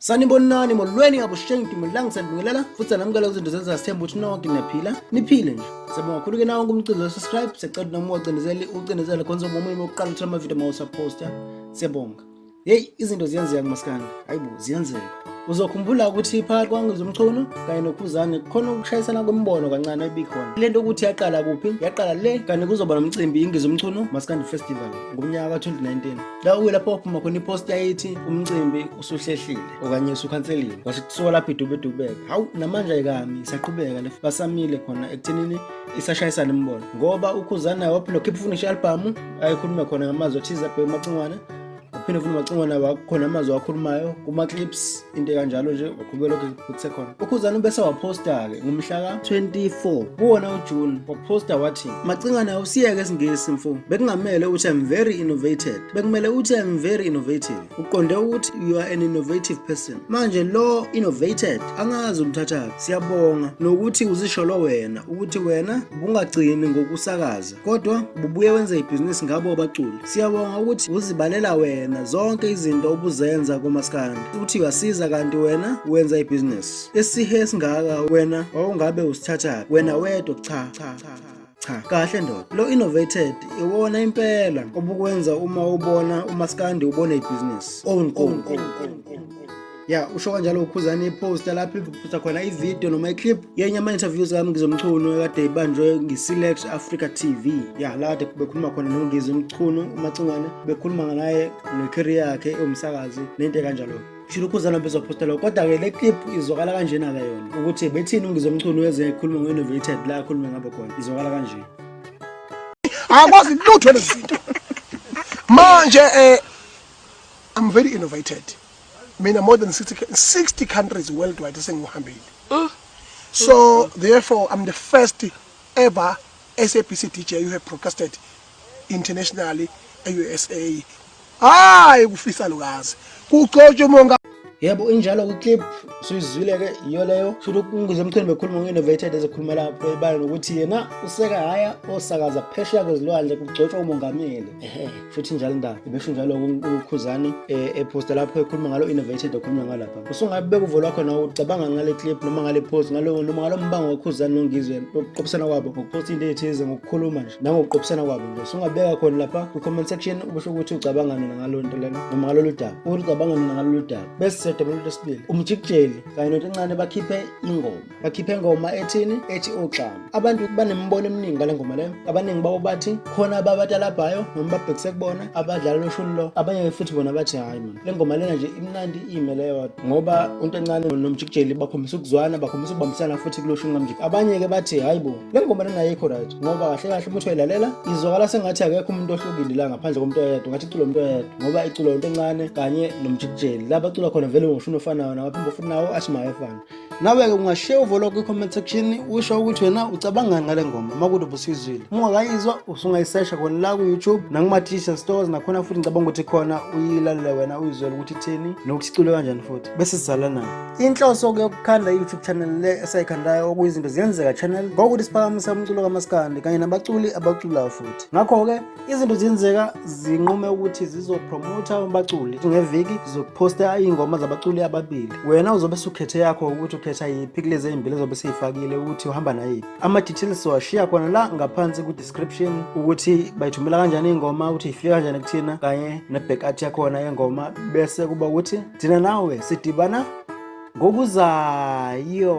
Sanibonani, molweni, abusheng, dumelang, sanibingelela futhi sanamukela izinto zenza. Sithemba ukuthi nonke niyaphila, niphile nje. Siyabonga kakhulu ke nawe kumcindezelo subscribe. Siyacela noma ungacindezeli, ucindezele khona uzoba omunye wokuqala uthola amavidiyo uma usaphosta. Siyabonga. Hey, izinto ziyenzeka kumaskandi. Hayibo, ziyenzeka. Uzokhumbula ukuthi phakathi kwaNgizwe Mchunu kanye noKhuzani kukhona ukushayisana kwemibono kancane ebikhona. Le nto ukuthi yaqala kuphi? Yaqala le kanti kuzoba nomcimbi iNgizwe Mchunu Maskandi Festival ngomnyaka ka-2019. La lapho waphuma khona ipost yayithi umcimbi usuhlehlile okanye usukhanseliwe. Kwase kusuka lapho idubedubeka. Hawu, namanje ayikami, isaqhubeka le, basamile khona ekuthenini isashayisana imibono. Ngoba uKhuzani naye waphinde wakhipha ufuna i-album ayekhuluma khona ngamazwi athize abheke uMacingwane, waphinde futhi uMacingwane wakhona amazwi awakhulumayo kuma-clips, into ekanjalo nje, waqhubeka lokhu kusekhona. UKhuzani ubese waphosta-ke ngomhla ka-24 kuwona uJune, waphosta wathi, "Macingwane, awusiyeke isiNgisi mfo, bekungamele uthi I'm very innovated, bekumele uthi I'm very innovative. Uqonde ukuthi you are an innovative person. Manje lo innovated angazi umthathaphi. Siyabonga nokuthi uzisholo wena ukuthi wena ubungagcini ngokusakaza kodwa ububuye wenze ibhizinisi ngabo abaculi. Siyabonga ukuthi uzibalela wena zonke izinto obuzenza kumaskandi, uthi uyasiza kanti wena wenza ibhizinisi. Esihe esingaka wena wawungabe usithathaphi wena wedwa? Cha, cha, cha, kahle ndoda, lo innovated iwona impela obukwenza uma ubona umaskandi ubone ibhizinisi own goal." Ya, usho kanjalo uKhuzani. Iposta lapho iphosta khona ivideo noma iclip yenye ama-interviews kaNgizwe Mchunu ekade ibanjwe ngi-Select Africa TV. Ya, la kade bekhuluma khona noNgizwe Mchunu, uMacingwane, bekhuluma naye nge-career yakhe ewumsakazi nento ekanjalo. Shilo uKhuzani bezophosta lokho, kodwa-ke le clip izwakala kanjena-ke yona ukuthi bethini uNgizwe Mchunu weze ekhuluma ngo-innovated, la akhulume ngabo khona, izwakala kanje. Akwazi lutho lezi zinto manje. I'm very innovated mina, more than 60 countries worldwide sengiwuhambile, so therefore I'm the first ever SABC DJ who have broadcasted internationally e-USA. Hayi, kufisa lukazi kugcotshwe monga. Yebo, injalo kwi-clip usuyizwile-ke, yiyo leyo. Shuthi uNgizwe Mchunu bekhuluma ngo-innovated, ezokhuluma lapho ebala nokuthi yena useka haya osakaza phesheya kwezilwandle, kugcotshwa umongameli. Ehe, futhi injalo indaba, ibesho njalo uKhuzani ephosta lapho ekhuluma ngalo innovated okhuluma ngalapha. Usungabeka uvo lwakho nawe, ucabanga ngale clip noma ngale post, ngalo noma ngalo mbango waKhuzani noNgizwe lokuqophisana kwabo ngokuphosta into ethize, ngokukhuluma nje nangokuqophisana kwabo nje. Usungabeka khona lapha kwi-comment section ubusho ukuthi ucabanga nona ngalo nto lena noma ngalolu daba, ukuthi ucabanga nona ngalolu daba. Bese sedaba lwesibili, uMjikijeli kanye noNtencane bakhiphe ingoma, bakhiphe ingoma ethini? Ethi Oxama. Abantu banemibono eminingi ngale ngoma leyo. Abaningi babo bathi khona ababatalabhayo noma babhekise kubona abadlala lo shuni lo. Abanye futhi bona bathi hhayi man, le ngoma lena nje imnandi iyimele yodwa, ngoba uNtencane noMjikijeli bakhombisa ukuzwana, bakhombisa ukubambisana futhi kulo shuni kaMjiki. Abanye-ke bathi hhayi bo, le ngoma lena ayikho right, ngoba kahle kahle uma uthi uyayilalela izwakala sengathi akekho umuntu ohlukile la ngaphandle komuntu oyedwa, ngathi iculwa umuntu oyedwa, ngoba iculwa uNtencane kanye noMjikijeli. La bacula khona vele ngoshuni ofanayo, namaphimbo futhi nawo athi mayefana. Nawe-ke ungashiya uvo lwakho kwi-comment section, usho ukuthi wena ucabangani ngale ngoma uma kude ubusuyizwile. Uma ungakayizwa, usungayisesha khona la ku-YouTube nakuma-digital stores nakhona futhi, ngicabanga ukuthi khona uyilalele wena, uyizwele ukuthi ithini nokuthi iculwe kanjani futhi, bese sizala nayo. Inhloso-ke yokukhanda i-YouTube channel le esayikhandayo, okuyizinto ziyenzeka channel, ngokuthi siphakamise umculo kamaskandi kanye nabaculi abaculayo futhi. Ngakho-ke izinto ziyenzeka zinqume ukuthi zizopromotha abaculi. Ngeviki zizokuphosta iy'ngoma zabaculi ababili, wena uzobe sukhethe yakho ukuthi ukhetha yiphi kulezi ey'mbili ezobe siyifakile, ukuthi uhamba nayiphi. Ama-details siwashiya khona la ngaphansi ku-description, ukuthi bayithumela kanjani iy'ngoma, ukuthi ifike kanjani kuthina, kanye ne-backup yakhona yengoma. Bese kuba ukuthi thina nawe sidibana ngokuzayo.